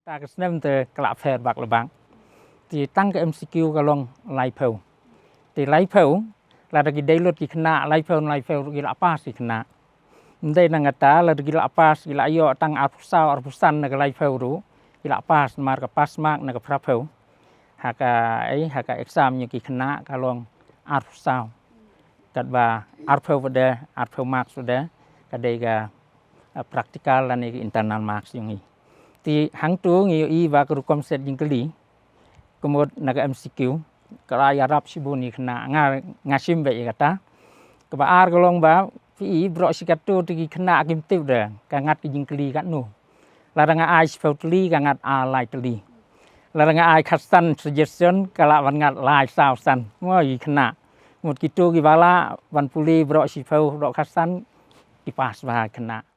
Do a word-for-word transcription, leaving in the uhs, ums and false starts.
Ta ka snem te ka la pher bak la bak. Te tang ka M C Q ka long laiphew. Te laiphew, lada ki dei lut ki khynnah laiphew, laiphew ruh ki la pass ki khynnah. Ym dei nangta, lada ki la pass ki la ïoh tang arphew saw, arphew san na ka laiphew ruh ki la pass, namar ka pass mark na ka phraphew. Ha ka, eh, ha ka exam ïa ki khynnah ka long arphew saw. Katba arphew pat de, arphew marks pat de, ka dei ka, eh, practical lane ka internal marks ïa ngi. Te hangto ngi ïohi ba ka rukom set jingkylli, ka mut na ka M C Q, ka la ïarap shibun ïa ki khynnah, nga, nga shim beit ïa kata. Kaba ar ka long ba, phi i baroh shi katto te ki khynnah kim tip de, ka ngat ka jingkylli katno. Lada nga ai shiphew tylli, ka ngat ar lai tylli. Lada nga ai khatsan suggestion, ka lah ban ngat lai saw san. Mo ïa ki khynnah. Mut kito kiba lah ban pule baroh shiphew baroh khatsan, ki pass bha ki khynnah.